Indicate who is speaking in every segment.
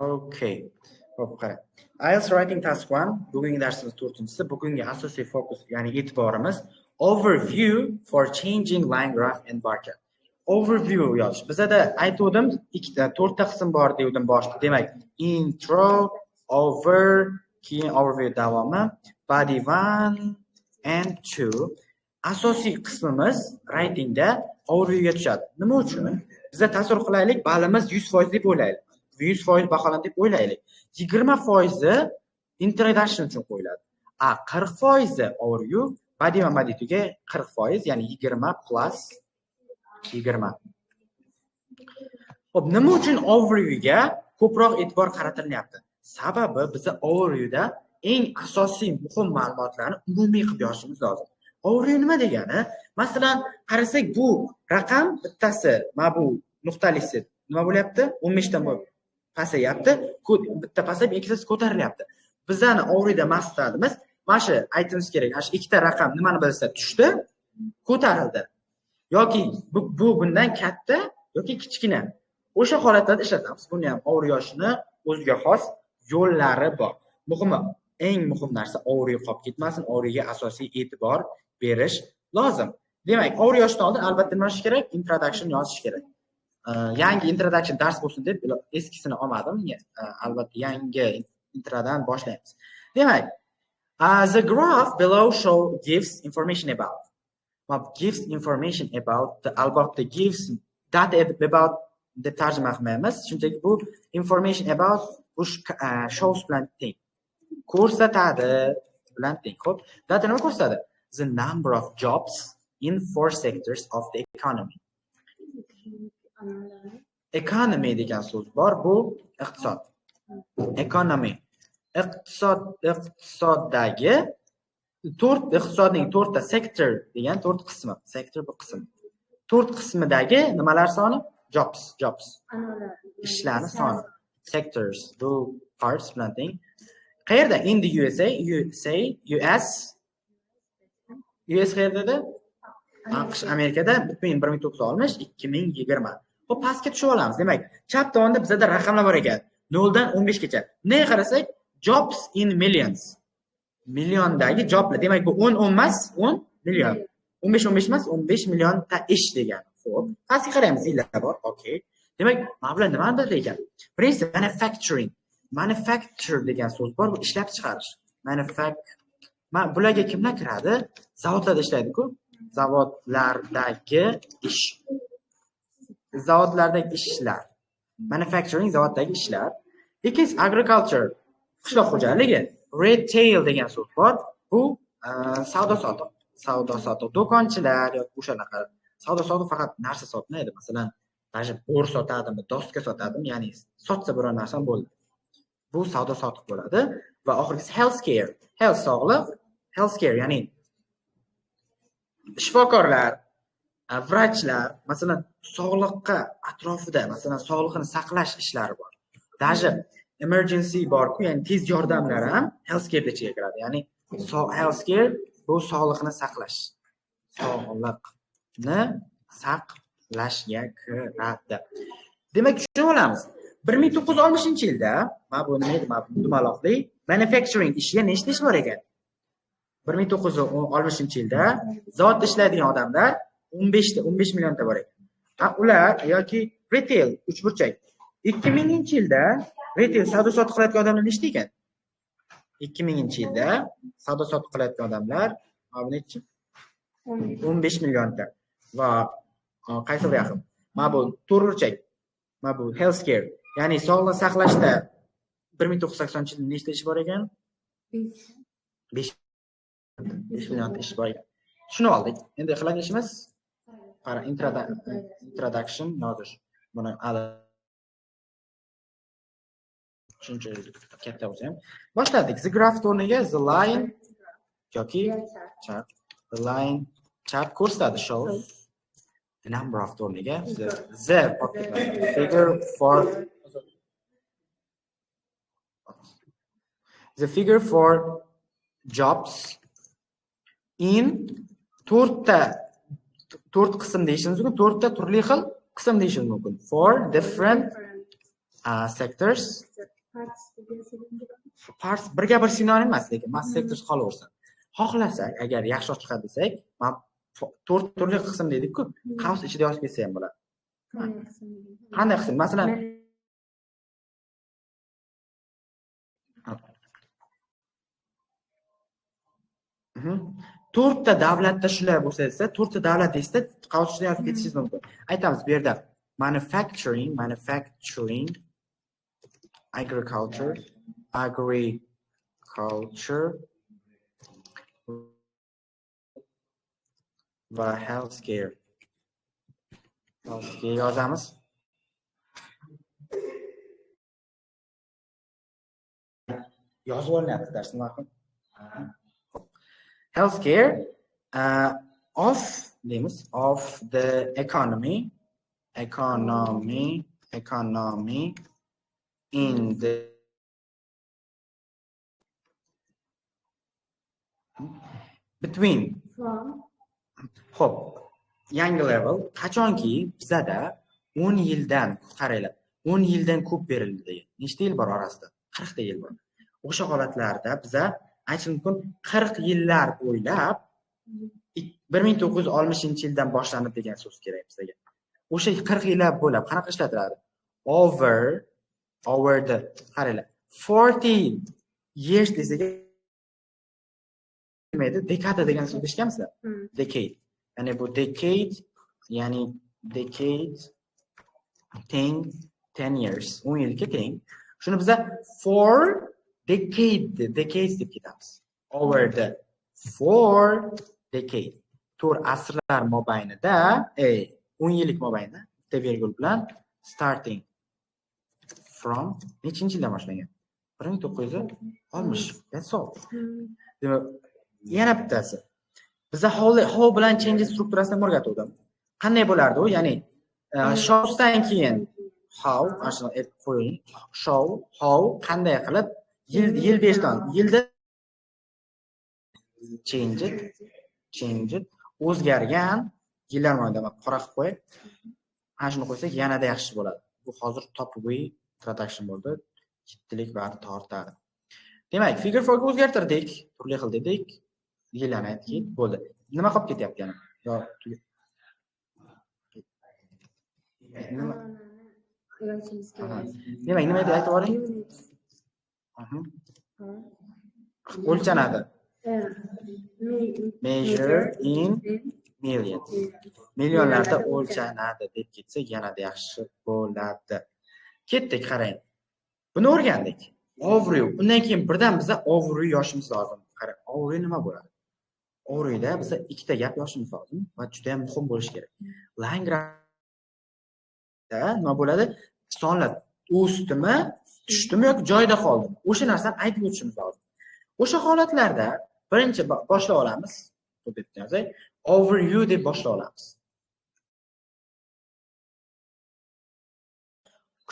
Speaker 1: Okay. Xo'p, qarang. IELTS Writing Task 1, bugungi darsimiz 4-chisi. Bugungi asosiy fokus, ya'ni e'tiborimiz overview for changing line graph and bar chart. Overview yozish. Bizada aytgandim, ikkita, to'rtta qism bor degandim boshida. Demak, intro, over, keyin overview davomi, body 1 and 2. Asosiy qismimiz writingda overviewga tushadi. Nima uchun? Biza tasavvur qilaylik, balimiz 100% deb o'ylaylik. 100% baholanadi deb o'ylaylik. 20% introduction uchun qo'yiladi. A 40% overview, body 1, body 2 ga 40%, ya'ni 20 plus 20. Xo'p, nima uchun overviewga ko'proq e'tibor qaratilyapti? Sababi biza overviewda eng asosiy muhim ma'lumotlarni umumiy qilib yozishimiz lozim. Overview nima degani? Masalan, qarasak, bu raqam bittasi, mana bu nuqtalisi nima bo'lyapti? 15 dan pasayapti, bitta pasayib, ikkitasi ko'tarilyapti. Bizani overviewda maqsadimiz mana shu aytishimiz kerak. Mana shu ikkita raqam nimani bilsa tushdi, ko'tarildi. Yoki bu bundan katta yoki kichkina. O'sha holatlarda ishlatamiz. Buni ham overview yozishni o'ziga xos yo'llari bor. Muhimi, eng muhim narsa overview qolib ketmasin, overviewga asosiy e'tibor berish lozim. Demak, overview yozishdan oldin albatta nima yozish kerak? Introduction yozish kerak. Yangi introduction dars bo'lsin deb eskisini olmadim. Albatta yangi introdan boshlaymiz. Demak, the graph below show gives information about. Gives information about the, albatta gives data about deb tarjima qilmaymiz. Shunchaki bu information about bu shows bilan teng. Ko'rsatadi bilan teng. Xo'p, data nima ko'rsatadi? The number of jobs in four sectors of the economy. Economy degan so'z bor, bu iqtisod. Economy. Iqtisod, iqtisoddagi to'rt, iqtisodning to'rtta sektor degan to'rt qismi. Sektor bu qism. To'rt qismidagi nimalar soni? Jobs, jobs. Ishlarni soni. Sectors bu parts bilan teng. Qayerda? In the USA, USA, US. US qayerda edi? AQSh, Amerikada 1960 2020. Xo'p, pastga tushib olamiz. Demak, chap tomonda bizada raqamlar bor ekan. 0 dan 15 gacha. Bunday qarasak, jobs in millions. Milliondagi joblar. Demak, bu 10 10 emas, 10 million. 15 15 emas, 15 millionta ish degani. Xo'p, pastga qaraymiz, yillar bor. Okay. Demak, mana bular nimani bildirar ekan? Birinchisi manufacturing. Manufacture degan so'z bor, bu ishlab chiqarish. Mana bularga kimlar kiradi? Zavodlarda ishlaydi-ku. Zavodlardagi ish. Zavodlardagi ishlar. Manufacturing zavoddagi ishlar. Ikkinchisi agriculture, qishloq xo'jaligi. Retail degan so'z bor. Bu savdo sotiq. Savdo sotiq, do'konchilar yoki o'shanaqa. Savdo sotiq faqat narsa sotmaydi. Masalan, даже bo'r sotadimi, doska sotadimi, ya'ni sotsa biror narsam bo'ldi. Bu savdo sotiq bo'ladi va oxirgisi healthcare. Health sog'liq, healthcare ya'ni shifokorlar, vrachlar, masalan, sog'liqqa atrofida, masalan, sog'liqni saqlash ishlari bor. Даже emergency bor-ku, ya'ni tez yordamlar ham healthcare ichiga kiradi. Ya'ni healthcare bu sog'liqni saqlash. Sog'liqni saqlashga kiradi. Demak, tushunib olamiz. 1960-yilda, mana bu nima edi, mana bu dumaloqli manufacturing ishiga nechta ish bor ekan? 1960-yilda zavodda ishlaydigan odamlar 15 ta, 15 millionta bor ekan. Ha, ular yoki retail uchburchak. 2000-yilda retail savdo sotiq qilayotgan odamlar nechta ekan? 2000-yilda savdo sotiq qilayotgan odamlar mana bu nechi? 15 millionta. Va qaysi bir yaqin? Mana bu to'rtburchak. Mana bu healthcare, ya'ni sog'liqni saqlashda 1980-yilda nechta ish bor ekan? 5 5 millionta ish bor ekan. Tushunib oldik. Endi qiladigan ishimiz qara, introduction yozish. Buni hali shuncha katta bo'lsa ham boshladik. The graph o'rniga the line yoki chart, the line chart ko'rsatadi, shows the number of o'rniga the figure for the figure for jobs in to'rtta, to'rt qism deyishimiz mumkin, to'rtta turli xil qism deyishimiz mumkin. For different Sectors. Parts birga bir sinonim emas, lekin mas sectors qolaversin. Xohlasak, agar yaxshiroq chiqadi desak, mana 4 turli qism dedik-ku, qavs ichida yozib ketsa ham bo'ladi. Qanday qism? Masalan, to'rtta davlatda shular bo'lsa desa, to'rtta davlat desa, qavs ichida yozib ketishingiz mumkin. Aytamiz bu yerda manufacturing, agriculture va healthcare. Healthcare yozamiz. Yozib olinyapti darsni vaqti. Healthcare of deymiz, of the economy in the between. Xo'p, yangi level qachonki bizada 10 yildan qaranglar, 10 yildan ko'p berildi degan. Nechta yil bor orasida? 40 ta yil bor. O'sha holatlarda biza aytish mumkin 40 yillar bo'ylab 1960-yildan boshlanib degan so'z kerak bizga. O'sha 40 yillar bo'ylab qanaqa ishlatiladi? Over the qaranglar, 40 years desak nima edi? Dekada degan so'zni eshitganmisizlar? Decade. Ya'ni bu decade, ya'ni decade teng 10 years, 10 yilga teng. Shuni biza 4 decades deb ketamiz. Over the 4 decade. 4 asrlar mobaynida, 10 yillik mobaynida bitta vergul bilan starting from nechinchi yildan boshlangan? 1960. That's all. Demak, yana bittasi. Biza how bilan change strukturasini o'rgatuvdim. Qanday bo'lardi u? Ya'ni showdan keyin how, ana shuni aytib qo'ying. Show, how qanday qilib yil 5dan yilda change o'zgargan yillar mobaynida qora qilib qo'yib, ana shuni qo'ysak yanada yaxshi bo'ladi. Bu hozir top way introduction bo'ldi. Jiddilik va tortadi. Demak, figure 4 ga o'zgartirdik, turli xil dedik. Yillarni aytdik, bo'ldi. Nima qolib ketyapti yana? Yo, nima? Demak, nima deb aytib yuboring? O'lchanadi. Measure in millions. Millionlarda o'lchanadi deb ketsak yanada yaxshi bo'ladi. Ketdik, qarang. Buni o'rgandik. Overview. Undan keyin birdan biza overview yozishimiz lozim. Qarang, overview nima bo'ladi? Overviewda biza ikkita gap yozishimiz lozim va juda ham muhim bo'lishi kerak. Line graphda nima bo'ladi? Sonlar o'sdimi, tushdimi yoki joyida qoldimi? O'sha narsani aytib o'tishimiz lozim. O'sha holatlarda birinchi boshlab olamiz. Bu deb yozay. Overview deb boshlab olamiz.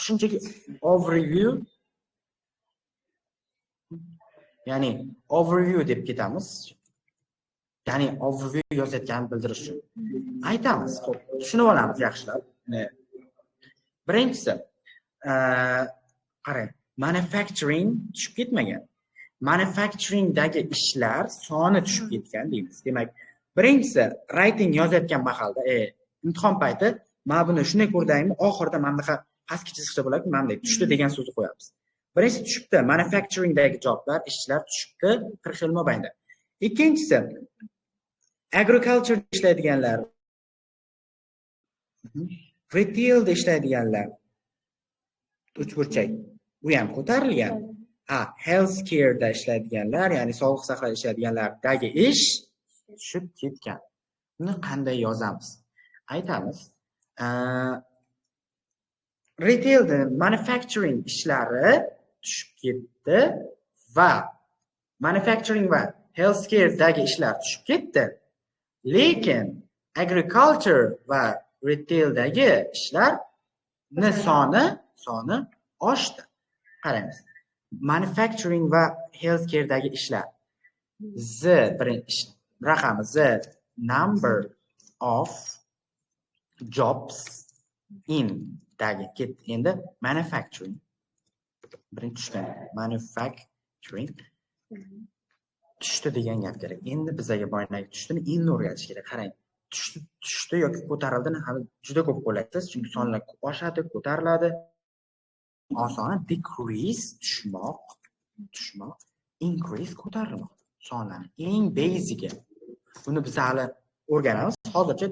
Speaker 1: Shunchaki overview, ya'ni overview deb ketamiz. Ya'ni overview yozayotganini bildirish uchun aytamiz. Xo'p, tushunib olamiz yaxshilab. Birinchisi, qarang, manufacturing tushib ketmagan. Manufacturingdagi ishlar soni tushib ketgan deymiz. Demak, birinchisi writing yozayotgan mahalda, imtihon payti mana buni shunday ko'rdingmi, oxirida mana bunaqa pastki chiziqcha bo'ladi, mana bunday tushdi degan so'zni qo'yamiz. Birinchisi tushibdi, manufacturingdagi joblar, ishchilar tushibdi 40 yil mobaynida. Ikkinchisi, agriculture ishlaydiganlar, retailda ishlaydiganlar, uchburchak, bu ham ko'tarilgan. Ha, healthcare'da ishlaydiganlar, ya'ni sog'liq saqlash ishlaydiganlardagi ish tushib ketgan. Buni qanday yozamiz? Aytamiz, retailda manufacturing ishlari tushib ketdi va manufacturing va healthcare'dagi ishlar tushib ketdi. Lekin agriculture va retaildagi ishlarni soni oshdi. Qaraymiz. Manufacturing va healthcare'dagi ishlar. Z birinchi raqami Z number of jobs in dagi ketdi. Endi manufacturing Manufacturing tushgan. Manufacturing tushdi degan gap kerak. Endi bizaga boyagi tushdini endi o'rgatish kerak. Qarang, tushdi yoki ko'tarildini hali juda ko'p qo'llaysiz, chunki sonlar oshadi, ko'tariladi. Osoni decrease tushmoq, increase ko'tarilmoq. Sonlarni eng basic'i. Buni biz hali o'rganamiz. Hozircha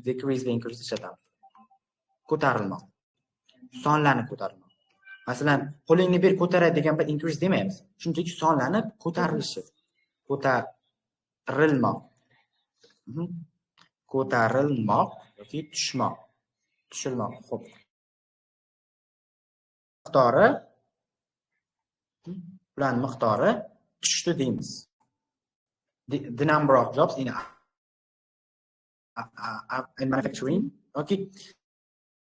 Speaker 1: decrease va increase ishlatamiz. Ko'tarilmoq. Sonlarni ko'tarilmoq. Masalan, qo'lingni ber ko'taray degan bir increase demaymiz. Shunchaki sonlanib ko'tarilishi. Ko'tarilmoq. Ko'tarilmoq yoki tushmoq. Tushilmoq. Xo'p. Miqdori bilan miqdori tushdi deymiz. The number of jobs in manufacturing, okay,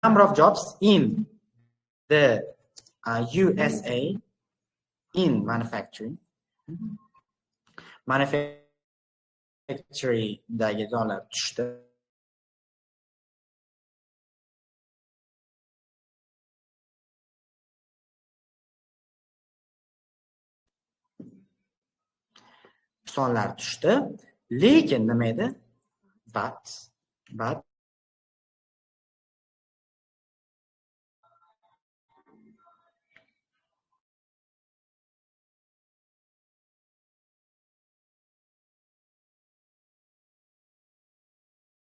Speaker 1: number of jobs in the USA in manufacturing, manufacturingdagi dollar tushdi. Sonlar tushdi, lekin nima edi? But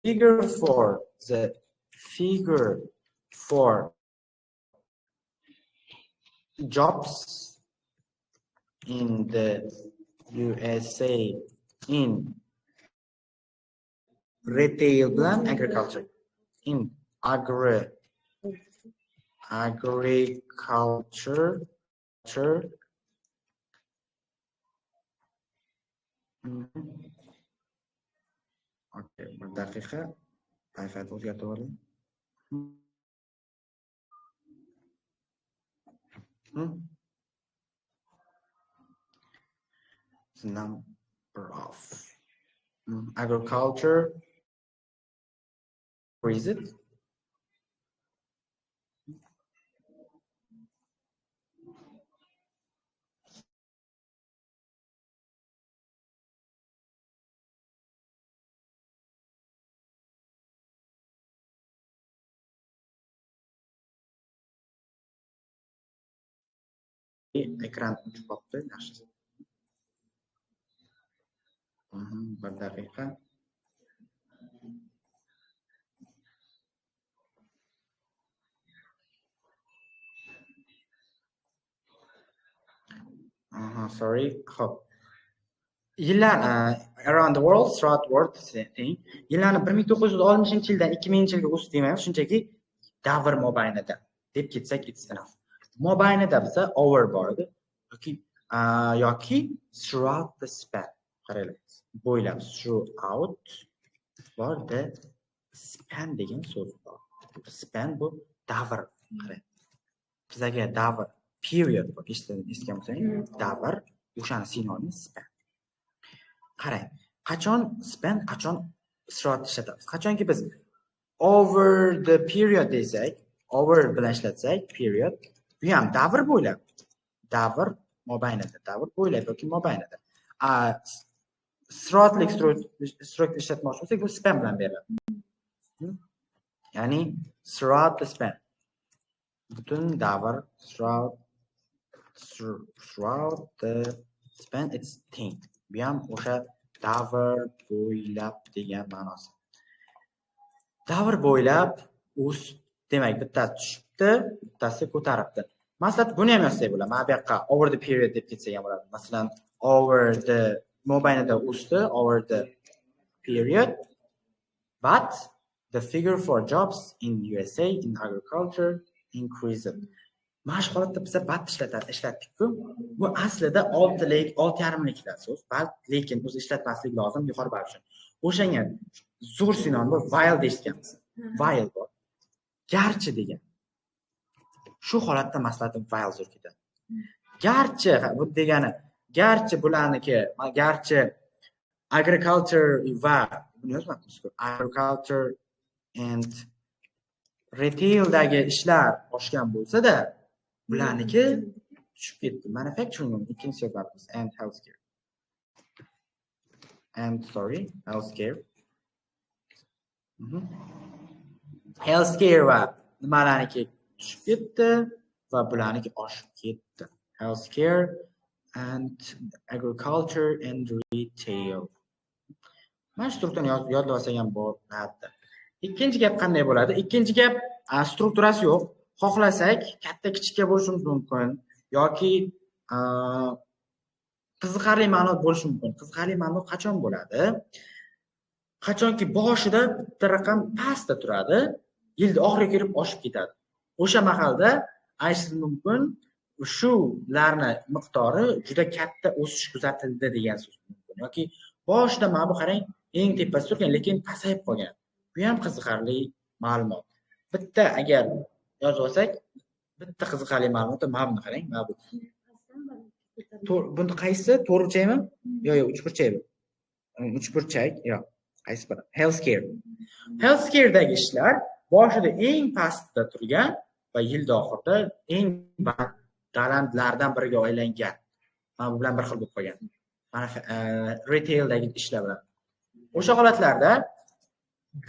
Speaker 1: figure for jobs in the USA in retail bilan agriculture, in agriculture. Okay, bir daqiqa Wi-Fi o'zgartirib oling. The number of agriculture, where is it? Ekran o'chib qolibdi, yaxshisi. Bir daqiqa. Sorry. Xo'p. Yillar around the world, throughout the world thing. Yillarni 1960-yildan 2000-yilga o'sdi demaymiz, shunchaki davr mobaynida deb ketsak it's enough. Mobaynida biza over bor edi yoki throughout the span. Qaranglar, bo'ylab throughout bor, the span degan so'z bor. Span bu davr. Qarang. Bizaga davr period bor, eshitgan bo'lsangiz, davr o'shani sinonimi span. Qarang, qachon span, qachon throughout ishlatamiz? Qachonki biz over the period desak, over bilan ishlatsak, period bu ham davr bo'ylab, davr mobaynida, davr bo'ylab yoki mobaynida. Throughoutlik stroke ishlatmoqchi bo'lsak, bu span bilan beriladi. Ya'ni throughout the span. Butun davr throughout the span it's teng. Bu ham o'sha davr bo'ylab degan ma'nosi. Davr bo'ylab o'sib, demak bittasi tushibdi, bittasi ko'taribdi. Masalan, buni ham yozsak bo'ladi. Mana bu yoqqa over the period deb ketsak ham bo'ladi. Masalan, over the mobaynida o'sdi, over the period, but the figure for jobs in USA in agriculture increased. Mana shu holatda biza but ishlatdik-ku. Bu aslida 6lik, 6.5liklar so'z, but lekin o'zi ishlatmaslik lozim yuqori ball uchun. O'shanga zo'r sinonim bor, while deyishganmiz. While bor. Garchi degan. Shu holatda maslahatim while zo'r ketadi. Garchi bu degani, garchi bularniki, garchi agriculture va buni yozmabmiz-ku, agriculture and retaildagi ishlar oshgan bo'lsa-da, bularniki Tushib ketdi. Manufacturing ikkinchi yozamiz and healthcare. And sorry, healthcare. Healthcare va nimalarniki tushib ketdi va bularniki oshib ketdi. Healthcare and agriculture and retail. Mana shu strukturani yodlab olsak ham bo'ladi. Ikkinchi gap qanday bo'ladi? Ikkinchi gap strukturasi yo'q. Xohlasak katta kichikka bo'lishimiz mumkin yoki qiziqarli ma'lumot bo'lishi mumkin. Qiziqarli ma'lumot qachon bo'ladi? Qachonki boshida bitta raqam pastda turadi, yilni oxiriga kelib oshib ketadi. O'sha mahalda aytishingiz mumkin, shularni miqdori juda katta o'sish kuzatildi degan so'z mumkin. Yoki boshida mana bu qarang, eng tepasida turgan, lekin pasayib qolgan. Bu ham qiziqarli ma'lumot. Bitta agar yozib olsak, bitta qiziqarli ma'lumot mana buni qarang, mana bu. Buni qaysi? To'rtburchakmi? Yo'q, yo'q, uchburchakmi? Uchburchak, yo'q. Qaysi biri? Healthcare. Healthcare'dagi ishlar boshida eng pastda turgan va yil oxirida eng balandlardan biriga aylangan. Mana bu bilan bir xil bo'lib qolgan. Mana retaildagi ishlar bilan. O'sha holatlarda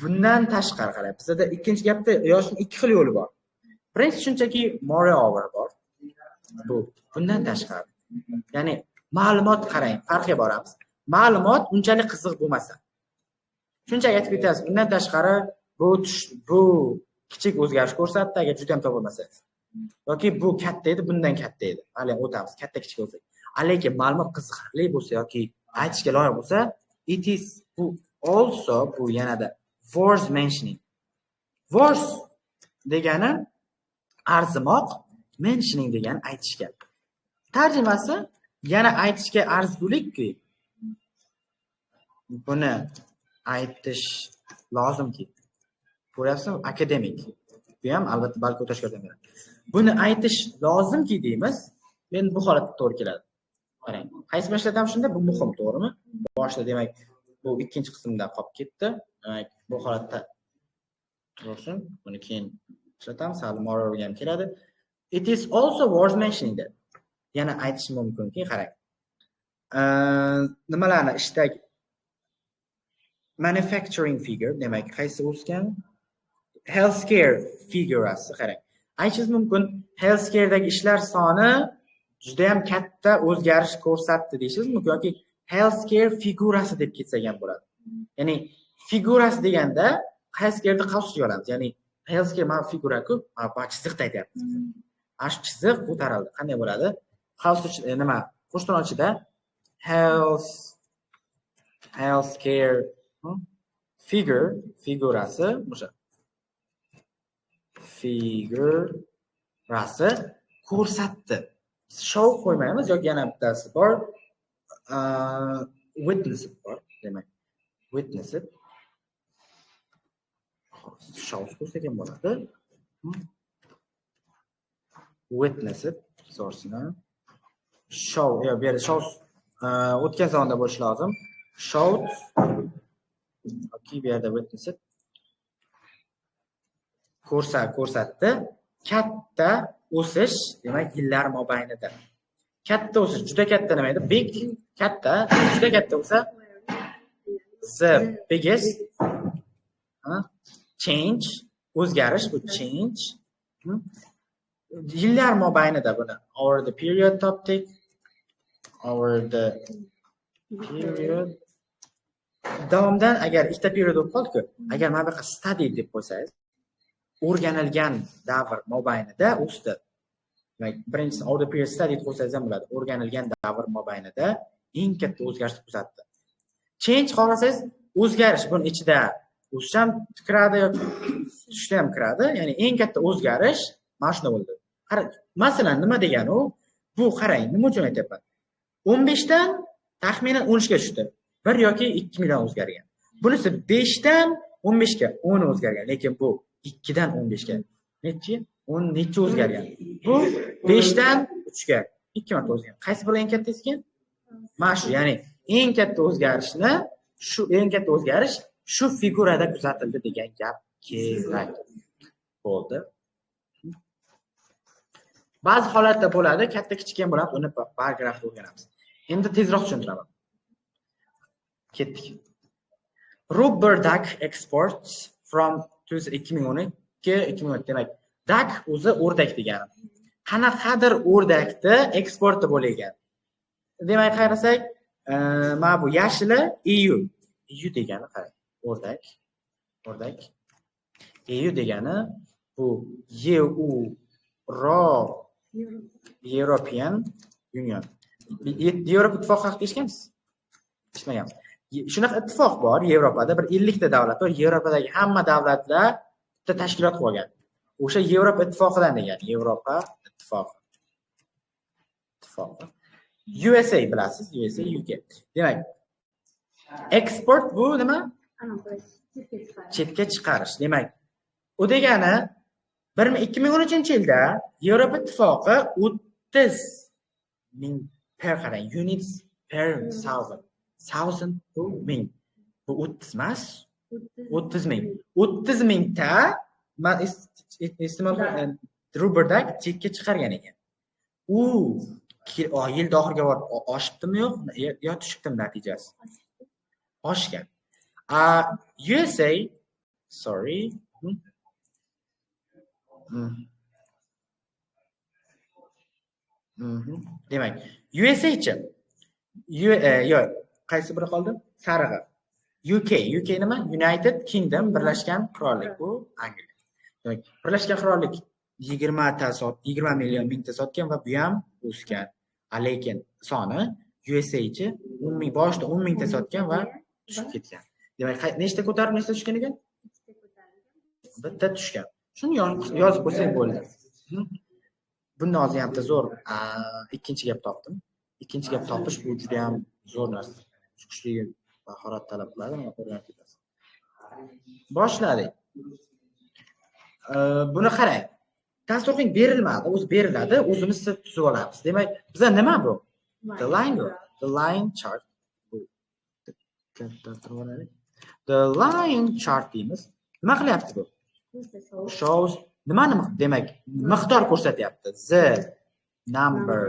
Speaker 1: bundan tashqari qarang, bizda ikkinchi gapda yozishning ikki xil yo'li bor. Birinchisi shunchaki moreover bor. Bu bundan tashqari. Ya'ni ma'lumot qarang, farqiga boramiz. Ma'lumot unchalik qiziq bo'lmasa. Shunchaki aytib ketasiz, bundan tashqari bu kichik o'zgarish ko'rsatdi, agar juda ham topolmasangiz. Yoki bu katta edi, bundan katta edi. Hali o'tamiz, katta kichik bo'lsa. Lekin ma'lumot qiziqarli bo'lsa yoki aytishga loyiq bo'lsa, it is bu also bu yanada worth mentioning. Worth degani arzimoq, mentioning degani aytishga. Tarjimasi yana aytishga arzigulikki, buni aytish lozimki. Ko'ryapsizmi? Akademik. Bu ham albatta balki o'tashga yordam beradi. Buni aytish lozimki deymiz. Men bu holatda to'g'ri keladi. Qarang, qaysi birini ishlatamiz shunda? Bu muhim, to'g'rimi? Boshida demak, bu ikkinchi qismda qolib ketdi. Demak, bu holatda tursin, buni keyin ishlatamiz, hali moreover ham keladi. It is also worth mentioning that. Yana aytish mumkinki, qarang. Nimalarni ishdagi manufacturing figure, demak, qaysi o'sgan? Healthcare figurasi, qarang. Aytishingiz mumkin, healthcare'dagi ishlar soni juda ham katta o'zgarish ko'rsatdi deyishingiz mumkin yoki healthcare figurasi deb ketsak ham bo'ladi. Ya'ni figurasi deganda healthcare'ni qavs olamiz. Ya'ni healthcare mana figura-ku, mana chiziqda aytyapmiz. Ana shu chiziq ko'tarildi. Qanday bo'ladi? Qavs nima? Qo'shtirnoq ichida healthcare figure figurasi o'sha figurasi ko'rsatdi. Show qo'ymaymiz yoki yana bittasi bor. Witness bor, demak. Witness show qo'ysak ham bo'ladi. Witness source-ni show, yo'q, bu yerda show o'tgan zamonda bo'lishi lozim. Showed yoki bu yerda witness ko'rsatdi. Katta o'sish, demak, yillar mobaynida. Katta o'sish, juda katta nima edi? Big, katta, juda katta bo'lsa the biggest change, o'zgarish, bu change. Yillar mobaynida buni over the period topdik. Over the period. Davomdan agar ikkita period bo'lib qoldi-ku, agar mana bu yoqqa study deb qo'ysangiz, o'rganilgan davr mobaynida o'sdi. Demak, birinchisi over the period study deb qo'ysangiz ham bo'ladi. O'rganilgan davr mobaynida eng katta o'zgarish kuzatdi. Change xohlasangiz, o'zgarish buni ichida o'sish ham kiradi yoki tushish ham kiradi. Ya'ni eng katta o'zgarish mana shunda bo'ldi. Qarang, masalan, nima degani u? Bu qarang, nima uchun aytyapman? 15 dan taxminan 13 ga tushdi. 1 yoki 2 million o'zgargan. Bunisi 5 dan 15 ga 10 o'zgargan, lekin bu 2 dan 15 ga nechi? 10 necha o'zgargan. Bu 5 dan 3 ga 2 marta o'zgargan. Qaysi biri eng katta ekan? Mana shu, ya'ni eng katta o'zgarishni, shu eng katta o'zgarish shu figurada kuzatildi degan gap kerak. Bo'ldi. Ba'zi holatda bo'ladi, katta kichik ham bo'ladi, uni paragrafda o'rganamiz. Endi tezroq tushuntiraman. Ketdik. Rubber duck exports from 2012 2010. Demak, duck o'zi o'rdak degani. Qanaqadir o'rdakni eksporti bo'lgan. Demak, qarasak, mana bu yashili EU. EU degani qarang, o'rdak. O'rdak. EU degani bu European Union. Yevropa ittifoqi haqida eshitgansiz? Eshitmagansiz. Shunaqa ittifoq bor Yevropada, bir 50 ta davlat bor. Yevropadagi hamma davlatlar bitta tashkilot qilib olgan. O'sha Yevropa ittifoqidan degan, Yevropa ittifoqi. Ittifoqi. USA bilasiz, USA, UK. Demak, eksport bu nima? Chetga chiqarish. Demak, u degani 2013-yilda Yevropa ittifoqi 30 ming per qarang, units per thousand. Thousand bu ming. Bu 30 emas, 30 ming. 30 mingta iste'mol rubber duck chetga chiqargan ekan. U yil oxiriga borib oshibdimi yo'q, yo tushibdimi natijasi? Oshgan. USA, sorry. Demak, USA-chi? Yo'q, qaysi biri qoldi? Sarig'i. UK, UK nima? United Kingdom, Birlashgan Qirollik, bu Angliya. Demak, Birlashgan Qirollik 20 million mingta sotgan va bu ham o'sgan. Lekin soni USA-chi 10 ming, boshida 10 mingta sotgan va tushib ketgan. Demak, nechta ko'tarib, nechta tushgan ekan? Bitta tushgan. Shuni yozib qo'ysak bo'ldi. Bundan hozir ham zo'r ikkinchi gap topdim. Ikkinchi gap topish bu juda ham zo'r narsa. Kuchli mahorat talab qiladi, mana o'rganib ketasiz. Boshladik. Buni qarang. Test o'qing berilmadi, o'zi beriladi, o'zimiz tuzib olamiz. Demak, bizda nima bu? The line, the line chart. Bu the line chart deymiz. Nima qilyapti bu? Shows nimani demak miqdor ko'rsatyapti. The number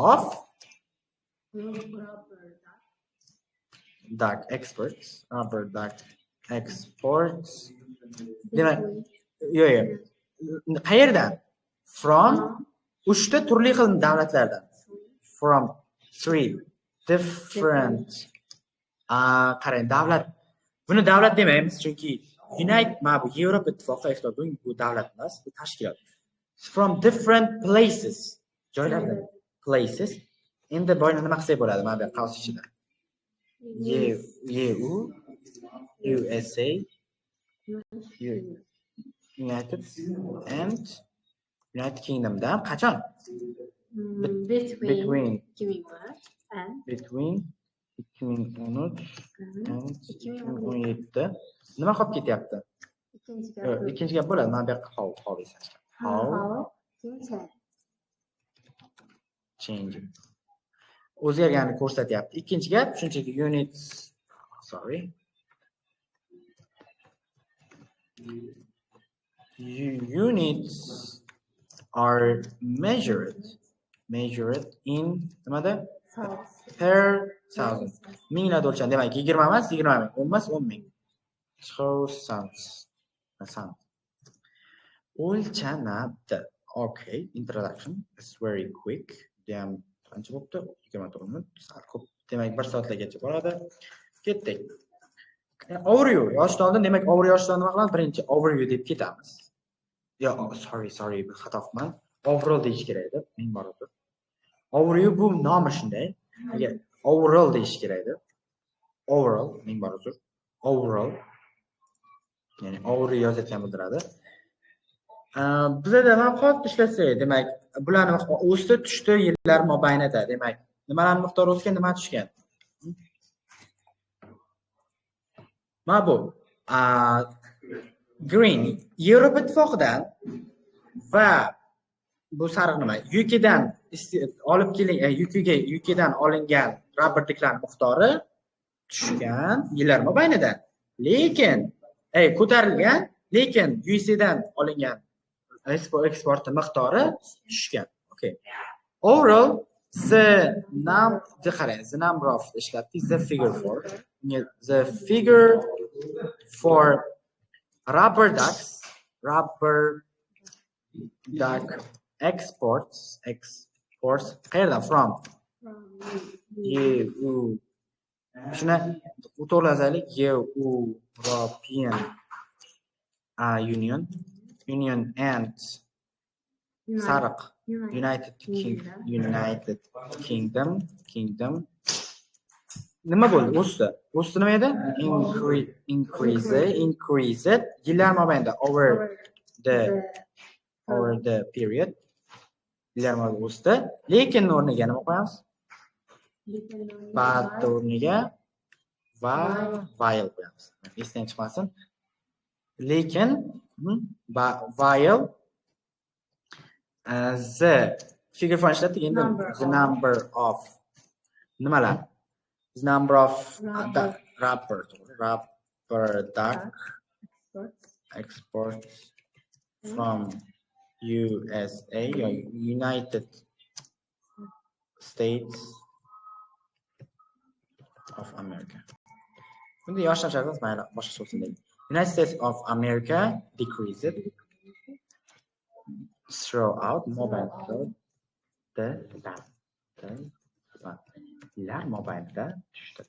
Speaker 1: of duck exports, rubber duck exports. Demak, yo'q. Qayerdan? From 3 ta turli xil davlatlardan. From 3 different qarang, davlat. Buni davlat demaymiz, chunki United, mana bu Yevropa ittifoqi ehtiyot bo'ling, bu davlat emas, bu tashkilot. From different places, joylardan. Places. Endi boyni nima qilsak bo'ladi mana bu qavs ichida? EU, USA, United and United Kingdom'dan qachon? Between 2013 and 2017. Nima qolib ketyapti? Ikkinchi gap bo'ladi. Mana bu yoqqa how eslatgan. How change. O'zgarganini ko'rsatyapti. Ikkinchi gap shunchaki units, sorry. Units are measured in nimada? Per thousand. Minglarda o'lchanadi. Demak, 20 emas, 20 ming, 10 emas, 10 ming. Thousands. O'lchanadi. Okay, introduction is very quick. Judayam qancha bo'pti? 24 minut. Sal ko'p. Demak, 1 soatlargacha boradi. Ketdik. Overview yozishdan oldin, demak, overview yozishdan nima qilamiz? Birinchi overview deb ketamiz. Yo, sorry, xato qilman. Overall deyish kerak edi. Ming bor o'tib. Overview bu nomi shunday. Agar overall deyish kerak edi. Overall, ming bor uzr. Overall. Ya'ni overview yozayotgan bildiradi. Bizada nima qolib ishlasak, demak, bularni o'sdi, tushdi yillar mobaynida. Demak, nimalarning miqdori o'sgan, nima tushgan? Mana bu green Yevropa ittifoqidan va bu sariq nima? UKdan olib keling, UKdan olingan rubber ducklar miqdori tushgan yillar mobaynida. Lekin ko'tarilgan, lekin USAdan olingan eksporti miqdori tushgan. Okay. Overall, the num the qarang, the number of ishlatdik, the figure for rubber ducks, rubber duck exports qayerdan? From EU, shuni to'g'irlasaylik, European Union and sariq United Kingdom nima bo'ldi? O'sdi. O'sdi nima edi? Increase yillar mobaynida, over the period, yillar mobaynida o'sdi. Lekin o'rniga nima qo'yamiz? But o'rniga va while qo'yamiz. Esdan chiqmasin. Lekin while the figure for ishlatdik endi the number of nimalar? The number of rubber duck exports from USA, United States of America. Bunda yoshlar shart emas, mayli, boshqacha bo'lsin deylik. United States of America decreased throughout mobile the yillar mobaynida tushdi.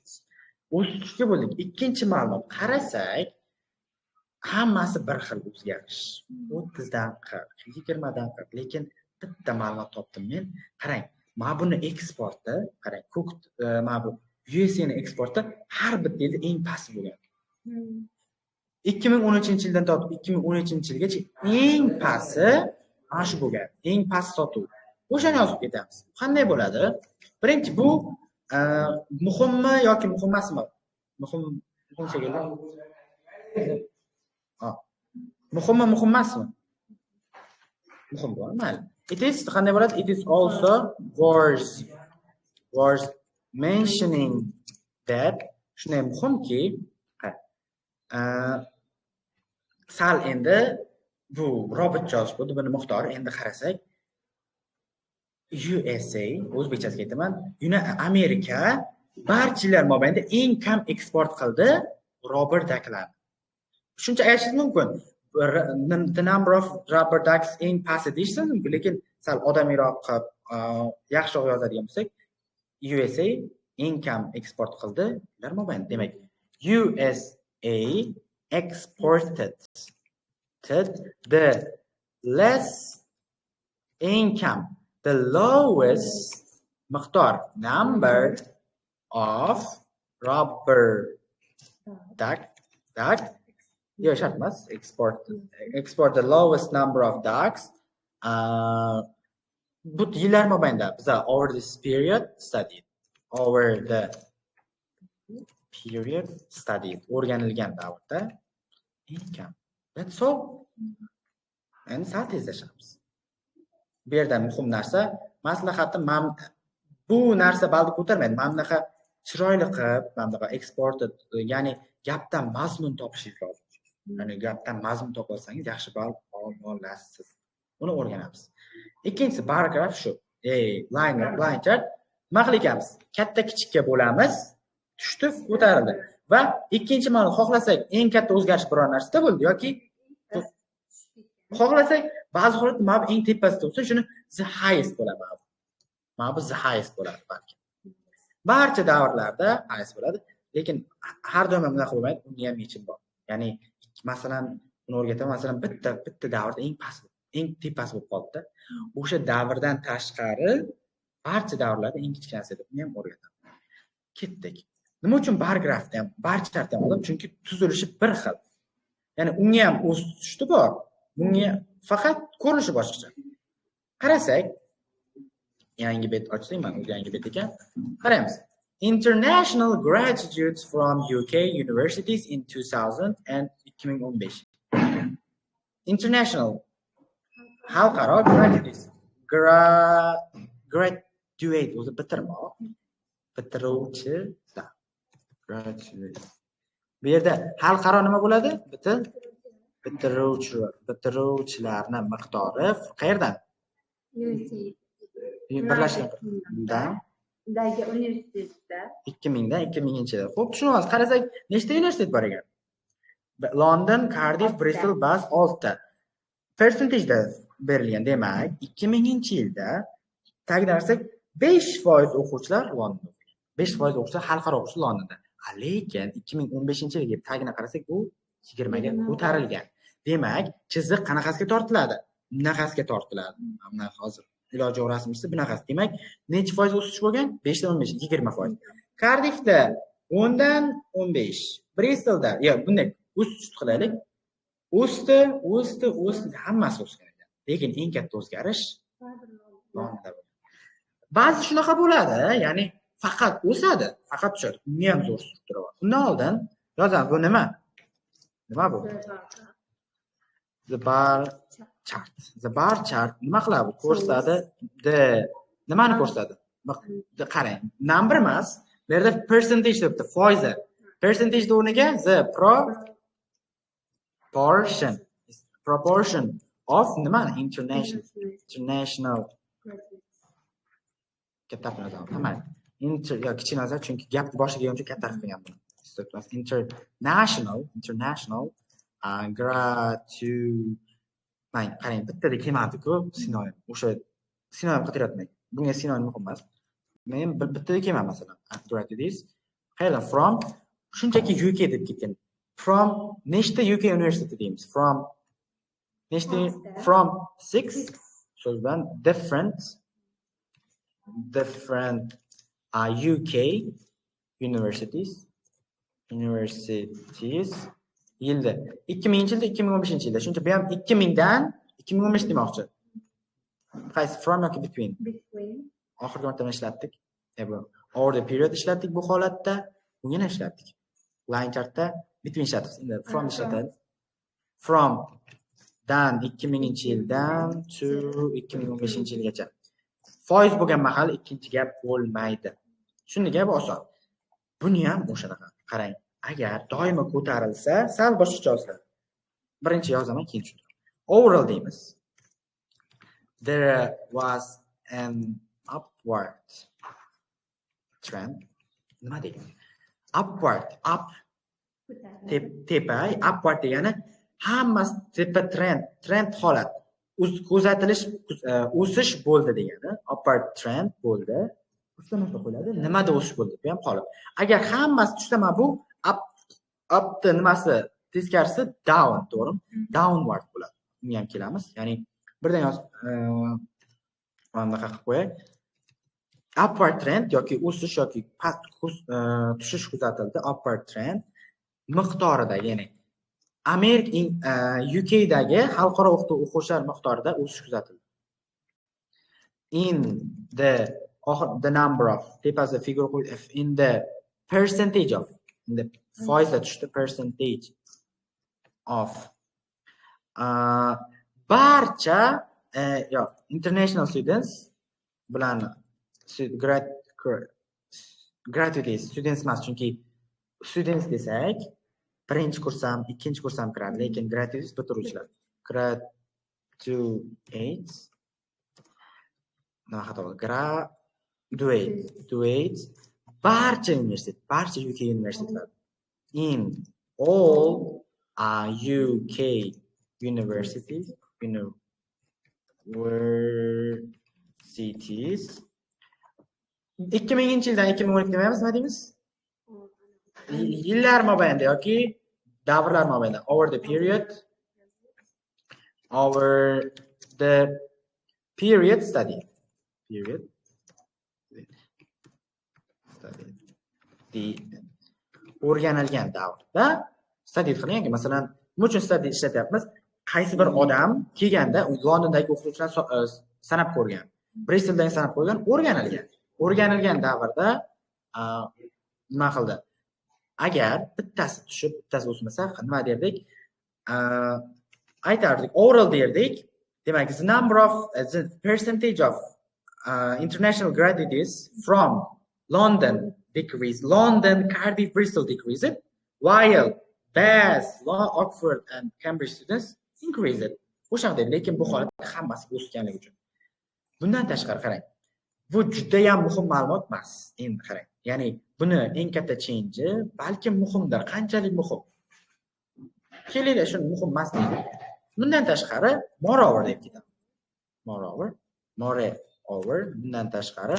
Speaker 1: O'sishga bo'ldik. Ikkinchi ma'lumot qarasak, hammasi bir xil o'zgarish. 30 dan 40, 20 dan 40, lekin bitta ma'lumot topdim men. Qarang, mana buni eksporti, qarang, ko'k mana bu USAni eksporti har bitta yilda eng past bo'lgan. 2013-yildan tortib 2013-yilgacha eng pasti mana shu bo'lgan. Eng past sotuv. O'shani yozib ketamiz. Qanday bo'ladi? Birinchi, bu muhimmi yoki muhim emasmi? Muhim, muhim shekilli. Muhimmi, muhim emasmi? Muhim bo'ladi, mayli. It is qanday bo'ladi? It is also worth mentioning that, shunday muhimki, sal endi bu robotcha yozish bo'ldi, buni miqdori endi qarasak, USA, o'zbekchasiga aytaman, Amerika barcha yillar mobaynida eng kam eksport qildi rubber ducklarni. Shuncha aytishingiz mumkin. The number of rubber ducks eng pasti deyishingiz mumkin, lekin sal odamiyroq qilib, yaxshiroq yozadigan bo'lsak, USA eng kam eksport qildi yillar mobaynida. Demak, USA exported the less, eng kam, the lowest miqdor, number of rubber duck, yo'q, shart emas, export the lowest number of ducks bu yillar mobaynida biza over this period studied, over the period studied, o'rganilgan davrda eng kam. That's all. Endi sal tezlashamiz. Bu yerda muhim narsa, maslahatim, bu narsa ballni ko'tarmaydi. Mana bunaqa chiroyli qilib, mana bunaqa eksport, ya'ni gapdan mazmun topishingiz lozim. Ya'ni gapdan mazmun topa olsangiz, yaxshi ball olasiz. Uni o'rganamiz. Ikkinchisi bar graph shu. Line chart. Nima qilar ekanmiz? Katta kichikka bo'lamiz. Tushdi, ko'tarildi. Va ikkinchi ma'lum, xohlasak eng katta o'zgarish biror narsada bo'ldi yoki xohlasak ba'zi holatda mana bu eng tepasida bo'lsa, shuni the highest bo'ladi mana bu. Mana bu the highest bo'ladi balki. Barcha davrlarda highest bo'ladi, lekin har doim ham bunaqa bo'lmaydi, unda ham yechim bor. Ya'ni masalan, uni o'rgataman, masalan, bitta davrda eng past, eng tepasi bo'lib qoldi-da. O'sha davrdan tashqari barcha davrlarda eng kichkinasi deb uni ham o'rgataman. Ketdik. Nima uchun bar grafni ham, bar chartni ham oldim? Chunki tuzilishi bir xil. Ya'ni unga ham o'z tushdi bor, bunga faqat ko'rinishi boshqacha. Qarasak, yangi bet ochsak, mana o'zi yangi bet ekan. Qaraymiz. International graduates from UK universities in 2000 and 2015. International, xalqaro, graduates, graduate o'zi bitirmoq, bitiruvchilar. Graduate. Bu yerda xalqaro nima bo'ladi? Bitiruvchi, bitiruvchilarni miqdori qayerdan?
Speaker 2: USA.
Speaker 1: Birlashgan
Speaker 2: dagi universitetda.
Speaker 1: 2000dan 2000-yilda. Xo'p, tushunyapsiz. Qarasak, nechta universitet bor ekan? London, Cardiff, Bristol, Bath, oltita. Percentageda berilgan. Demak, 2000-yilda tagidan qarasak, 5% o'quvchilar Londonda o'qigan. 5% o'quvchilar, xalqaro o'quvchilar Londonda. Lekin 2015-yilga kelib tagini qarasak, u 20 ga ko'tarilgan. Demak, chiziq qanaqasiga tortiladi? Bunaqasiga tortiladi. Mana hozir iloji yo'q rasm chizsa, bunaqasi. Demak, necha foiz o'sish bo'lgan? 5 dan 15, 20%. Cardiffda 10 dan 15. Bristolda, yo, bunday o'sish qilaylik. O'sdi, o'sdi, o'sdi, hammasi o'sgan ekan. Lekin eng katta o'zgarish Londonda bo'lgan. Ba'zi shunaqa bo'ladi, ya'ni faqat o'sadi, faqat tushadi. Unga ham zo'r struktura bor. Undan oldin yozamiz, bu nima? Nima bu? The bar chart. The bar chart nima qiladi? Ko'rsatadi. The nimani ko'rsatadi? Qarang, number emas. Bu yerda percentage debdi, foizi. Percentage o'rniga the proportion of nima? International katta harf yozamiz. Mayli. Inter yo kichkina yozadi, chunki gapni boshiga kelguncha katta harf qilgan buni. International gradu mang, qarang, bittada kelmadi-ku sinonim. O'sha sinonim qidiryapman. Bunga sinonim muhim emas. Men bittada kelmadi, masalan. Gratuities. Qayerdan? From shunchaki UK deb ketgan. From nechta UK universiteti deymiz? From nechta? From six so'z bilan different UK universities yilda, 2000-yilda, 2015-yilda. Shuncha bu ham 2000dan 2015 demoqchi. Qaysi, from yoki between?
Speaker 2: Between.
Speaker 1: Oxirgi marta ishlatdik. Bu over the period ishlatdik bu holatda. Bunga nima ishlatdik? Line chartda between ishlatdik. Endi from ishlatadi. From dan 2000-yildan to 2015-yilgacha. Foiz bo'lgan mahal ikkinchi gap bo'lmaydi. Tushundik, bu oson. Buni ham o'shanaqa. Qarang, agar doimo ko'tarilsa, sal boshqacha yoziladi. Birinchi yozaman, keyin tushuntiraman. Overall deymiz. There was an upward trend. Nima degani? Upward, up, tepa, upward degani hammasi tepa trend, trend holat. Kuzatilish, o'sish bo'ldi degani, upward trend bo'ldi. Uchta nuqta qo'yiladi. Nimada o'sish bo'ldi? Bu ham qolib. Agar hammasi tushsa, mana bu up, upni nimasi teskarisi down, to'g'rimi? Downward bo'ladi. Unga ham kelamiz. Ya'ni birdan yozib, mana bunaqa qilib qo'yay. Upward trend yoki o'sish yoki past tushish kuzatildi. Upward trend miqdoridagi, ya'ni Amerika UKdagi xalqaro o'quvchilar miqdorida o'sish kuzatildi. In the the number of tepasida figure qo'ydi, in the percentage of, in the foizda tushdi, percentage of barcha yo international students bilan graduates, students emas, chunki students desak birinchi kurs ham, ikkinchi kurs ham kiradi, lekin graduates bitiruvchilar. Graduates nima xato bo'ldi? Graduate, barcha universitet, barcha UK universitetlar, in all UK universities 2000-yildan 2012 demaymiz, nima deymiz? Yillar mobaynida yoki davrlar mobaynida, over the period study, period study the o'rganilgan davrda study qilingan. Masalan, nima uchun study ishlatyapmiz? Qaysi bir odam kelganda Londondagi o'qituvchilar sanab ko'rgan, Bristoldan sanab ko'rgan, o'rganilgan davrda nima qildi? Agar bittasi tushib, bittasi o'smasa, nima derdik? Aytardik, overall derdik. Demak, the number of the percentage of international graduates from London decreased, London, Cardiff, Bristol decreased, while Bath, Oxford and Cambridge students increased. O'sha, lekin bu holatda hammasi o'sganligi uchun. Bundan tashqari, qarang. Bu juda ham muhim ma'lumot emas. Endi qarang. Ya'ni buni eng katta change balkim muhimdir. Qanchalik muhim? Kelinglar, shuni muhim emas deydi. Bundan tashqari moreover deb ketamiz. Moreover, moreover, bundan tashqari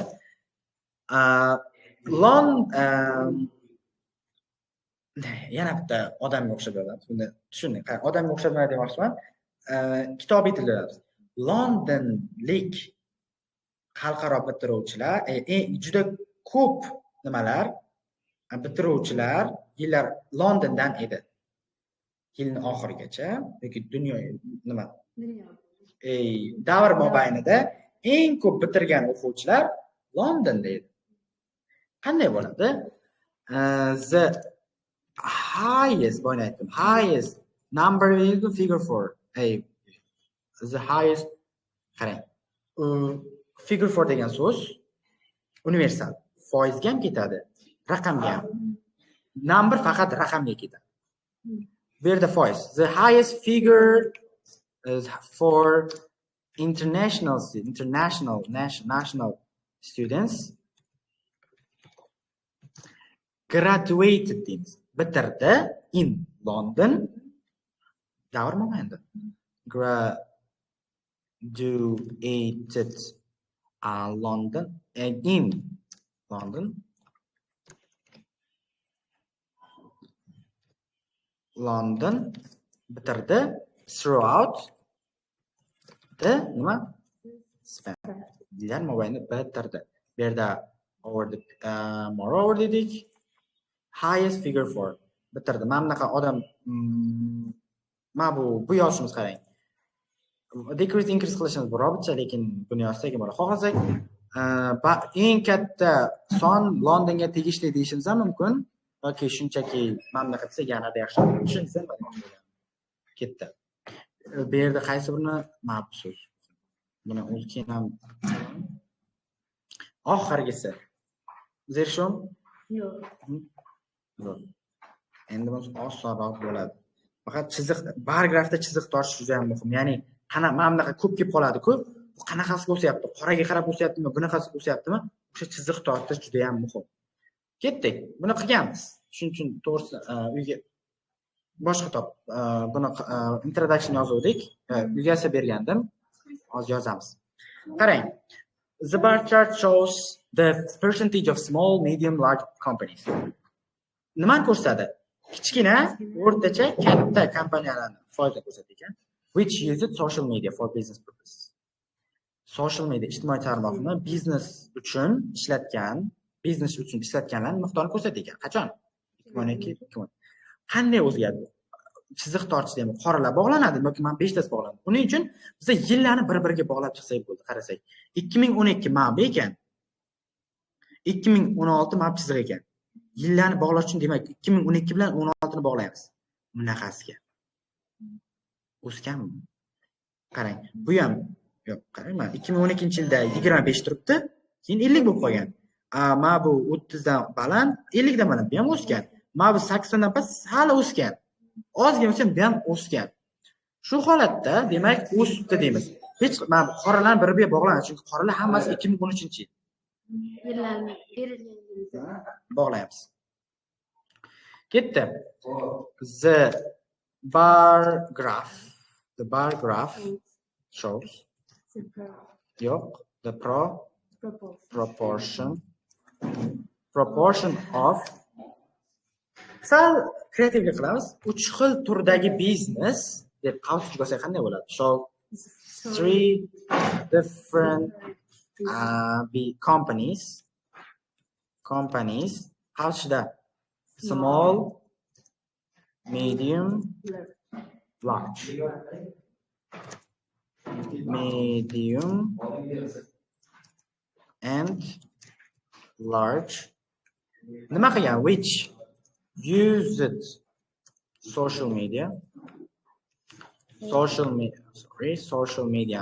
Speaker 1: yana bitta odamga o'xshab yozamiz. Buni tushuning. Qarang, odamga o'xshab nima demoqchiman? Kitobiy tilda yozamiz. Londonlik xalqaro bitiruvchilar, juda ko'p nimalar bitiruvchilar yillar Londondan edi. Yilning oxirigacha yoki dunyo nima? Davr mobaynida eng ko'p bitirgan o'quvchilar Londonda edi. Qanday bo'ladi? The highest, boyna aytdim, highest number figure for, the highest, qarang. Figure for degan so'z universal. Foizga ham ketadi, raqamga ham. Number faqat raqamga ketadi. Bu yerda foiz. The highest figure is for international national students graduated deymiz. Bitirdi in London. Davr mobaynida. Graduated London in London. London bitirdi throughout the nima? Span. Yillar mobaynida bitirdi. Bu yerda over the moreover dedik. Highest figure for bitirdi. Mana bunaqa odam mana bu yozishimiz qarang. Decrease increase qilishimiz bu robotcha, lekin buni yozsak ham bo'ladi. Xohlasak eng katta son Londonga tegishli deyishimiz ham mumkin yoki shunchaki mana bunaqa desak yanada yaxshi. Tushunsa ketdi. Bu yerda qaysi birini mana bu so'z. Buni o'zi keyin ham oxirgisi. Zerishom?
Speaker 2: Yo'q.
Speaker 1: Yo'q. Endi bu osonroq bo'ladi. Faqat chiziq, bar grafda chiziq tortish juda ham muhim. Ya'ni mana bunaqa ko'p kelib qoladi ko'p. Bu qanaqasi o'syapti? Qoraga qarab o'syaptimi, bunaqasi o'syaptimi? O'sha chiziq tortish juda ham muhim. Ketdik. Buni qilganmiz. Shuning uchun to'g'risi uyga boshqa top buni introduction yozuvdik. Uyga esa bergandim. Hozir yozamiz. Qarang. The bar chart shows the percentage of small, medium, large companies. Nimani ko'rsatadi? Kichkina, o'rtacha, katta kompaniyalarni foizda ko'rsatadi ekan. Which use social media for business purposes. Social media, ijtimoiy tarmoqni biznes uchun ishlatgan, biznes uchun ishlatganlar miqdorini ko'rsatadi ekan. Qachon? 2012, 2010. Qanday o'zgardi? Chiziq tortish deymi? Qoralar bog'lanadi yoki mana 5 tasi bog'lanadi. Buning uchun biz yillarni bir-biriga bog'lab chiqsak bo'ldi, qarasak. 2012 mana bu ekan. 2016 mana chiziq ekan. Yillarni bog'lash uchun demak 2012 bilan 16 ni bog'laymiz. Bunaqasiga. O'sganmi? Qarang, bu ham yo'q, qarang, mana 2012-yilda 25 turibdi, keyin 50 bo'lib qolgan. Mana bu 30 dan baland, 50 dan baland, bu ham o'sgan. Mana bu 80 dan past, hali o'sgan. Ozgina o'sgan, bu ham o'sgan. Shu holatda demak o'sibdi deymiz. Hech mana bu qoralar bir-biriga bog'lanadi, chunki qoralar hammasi 2013-yil.
Speaker 2: Yillarni berilgan yilda
Speaker 1: bog'laymiz. Ketdi. The bar graph, the bar graph shows yo'q, the proportion of sal kreativlik qilamiz. 3 xil turdagi biznes deb qavs ichiga olsak qanday bo'ladi? Show three different companies qavsida small, medium, large. Medium and large. Nima qilgan? Which used social media. Social media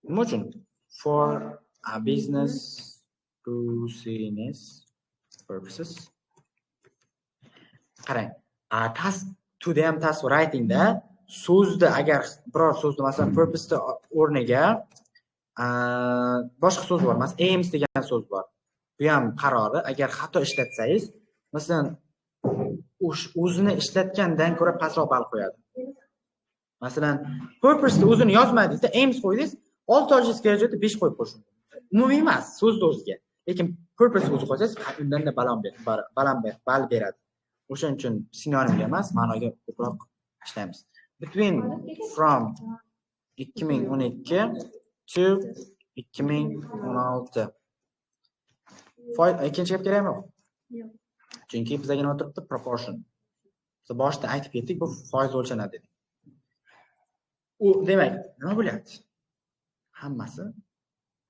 Speaker 1: nima uchun? For a business purposes. Qarang, task 2 da ham task writingda so'zni agar biror so'zni masalan purpose o'rniga Boshqa so'z bor, masalan, aims degan so'z bor. Bu ham qarori, agar xato ishlatsangiz, masalan, o'zini ishlatgandan ko'ra pastroq ball qo'yadi. Masalan, purpose'ni o'zini yozmadingizda, aims qo'ydingiz, 6 olishingiz kerak joyda 5 qo'yib qo'yish mumkin. Umumiy emas, so'zni o'ziga. Lekin purpose o'zi qo'ysangiz, undan-da ball beradi. O'shaning uchun sinonimga emas, ma'noga ko'proq ishlaymiz. Between from 2012 to 2016. Ikkinchi gap kerakmi?
Speaker 2: Yo'q.
Speaker 1: Chunki bizga nima turibdi? Proportion. Biz boshida aytib ketdik, bu foiz o'lchanadi dedik. U demak, nima bo'lyapti? Hammasi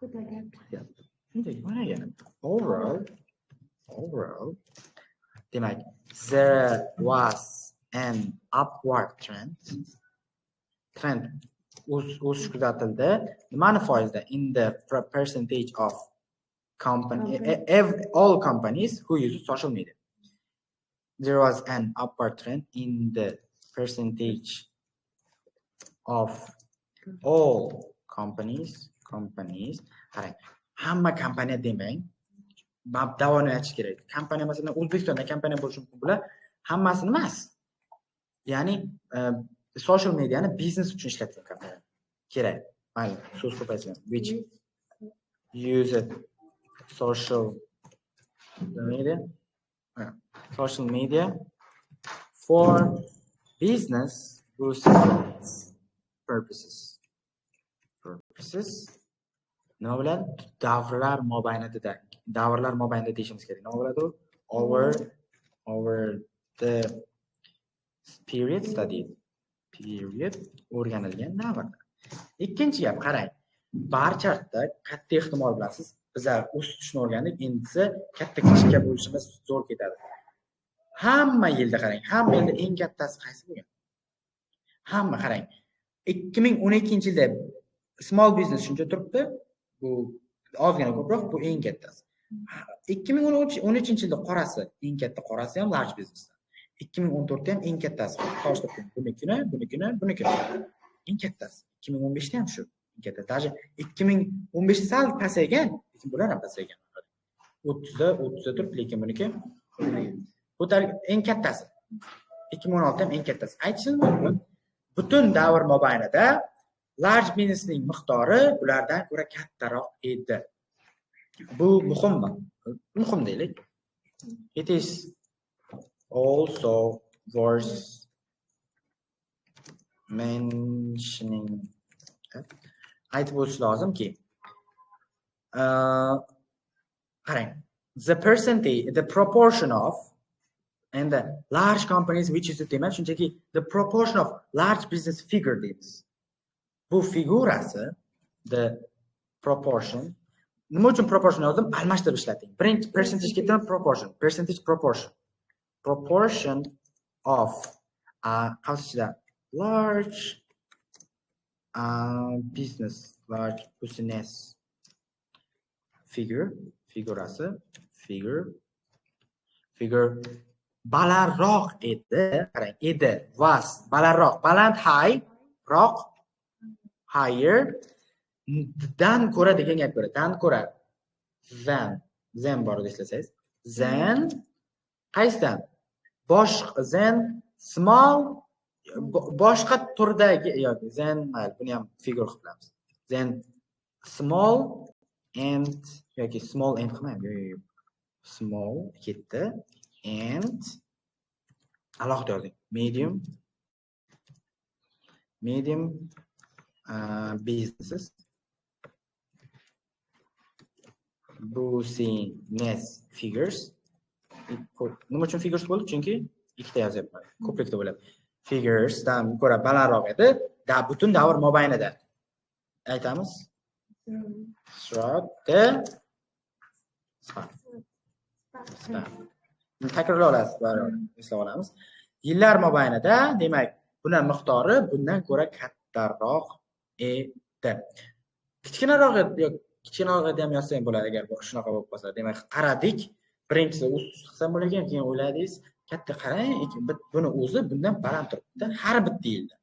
Speaker 2: Ko'taryapti.
Speaker 1: Shunchaki mana yana overall demak, there was an upward trend. Trend o'sish kuzatildi. Nimani foizda? In the percentage of company, all companies who use social media. There was an upward trend in the percentage of all companies. Qarang, hamma kompaniya demang. Davomini aytish kerak. Kompaniya, masalan, O'zbekistonda kompaniya bo'lishi mumkin, bular hammasini emas. Ya'ni social mediani biznes uchun ishlatgan kompaniya kerak. Mayli, so'z ko'paytirgan. Which use social media, social media for business purposes. Purposes. Nima bo'ladi? Davrlar mobaynida, davrlar mobaynida deyishimiz kerak. Nima bo'ladi u? Over the period studied. Period o'rganilgan davrda. Ikkinchi gap, qarang. Bar chartda katta ehtimol bilan siz bizlar o'sishni o'rgandik, endi katta kichikka bo'lishimiz zo'r ketadi. Hamma yilda qarang, hamma yilda eng kattasi qaysi bo'lgan? Hamma qarang. 2012-yilda small business shuncha turibdi. Bu ozgina ko'proq, bu eng kattasi. 2013-yilda qorasi, eng katta qorasi ham large business. 2014da ham eng kattasi. Solishtirib bunikini, bunikini, bunikini. Eng kattasi. 2015da ham shu. Eng katta. Даже 2015 sal pasaygan, lekin bular ham pasaygan. 30da, 30da turib, lekin buniki bu eng kattasi. 2016 ham eng kattasi. Aytishim mumkin, butun davr mobaynida large businessning miqdori bulardan ko'ra kattaroq edi. Bu muhimmi? Muhim deylik. It is also worth mentioning, aytib o'tish lozimki, qarang, the percentage, the proportion of and the large companies which is demak, shunchaki the proportion of large business figure deymiz. Bu figurasi the proportion. Nima uchun proportion yozdim? Almashtirib ishlating. Birinchi percentage ketdimi? Proportion, percentage, proportion. Proportion of qavs ichida large business, large business figure, figurasi, figure balandroq edi. Qarang, edi, was, balandroq, baland, high, roq, higher, dan ko'ra degan gap ko'ra, dan ko'ra, than bor edi eslasangiz, than qaysidan? Than small, boshqa turdagi yoki than, mayli, buni ham figure qilib bilamiz. Than small and yoki small and qilmayman, yo'q, yo'q, yo'q. Small ketdi, and alohida yozing. Medium businesses, business figures. Nima uchun figures bo'ldi? Chunki ikkita yozyapman, ko'plikda bo'lyapti. Figuresdan ko'ra balandroq edi. Da butun davr mobaynida. Aytamiz. Throughout the span. Span. Takrorlay olasiz, baribir eslab olamiz. Yillar mobaynida, demak, buni miqdori bundan ko'ra kattaroq edi. Kichkinaroq edi, yo'q, kichkinaroq edi ham yozsa ham bo'ladi agar bu shunaqa bo'lib qolsa. Demak, qaradik. Birinchisi ust qilsam bo'lar ekan, keyin o'yladingiz, katta qarang, buni o'zi bundan baland turibdi har bitta yilda.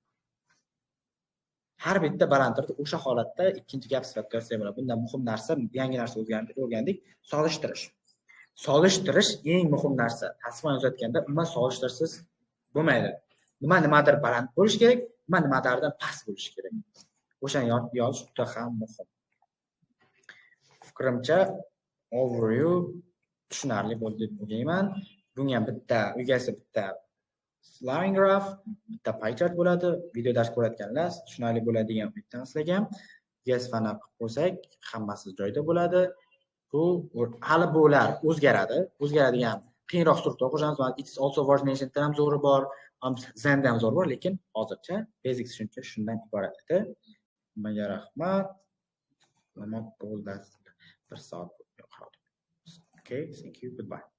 Speaker 1: Har bitta balandtirdi, o'sha holatda ikkinchi gap sifatida yozsak bo'ladi. Bundan muhim narsa, yangi narsa o'rgandik, solishtirish. Solishtirish eng muhim narsa. Tasnifni yozayotganda umuman solishtirsiz bo'lmaydi. Nima nimadir baland bo'lishi kerak, nima nimadirdan past bo'lishi kerak. O'shani yozish juda ham muhim. Fikrimcha, overview tushunarli bo'ldi deb o'ylayman. Bunga ham bitta egasi, bitta line graph, bitta pie chart bo'ladi. Video dars ko'rayotganlar tushunarli bo'ladi degan umiddaman sizlarga ham. Fana qilib qo'ysak, hammasi joyida bo'ladi. Bu hali bular o'zgaradi. O'zgaradigan qiyinroq struktura qo'shamiz. It's also worth mentioning ham zo'ri bor, Zenda ham zo'r bor, lekin hozircha basic tushuncha shundan iborat edi. Hammaga rahmat. Nima bo'ldi? Bir soat. Okay, thank you. Goodbye.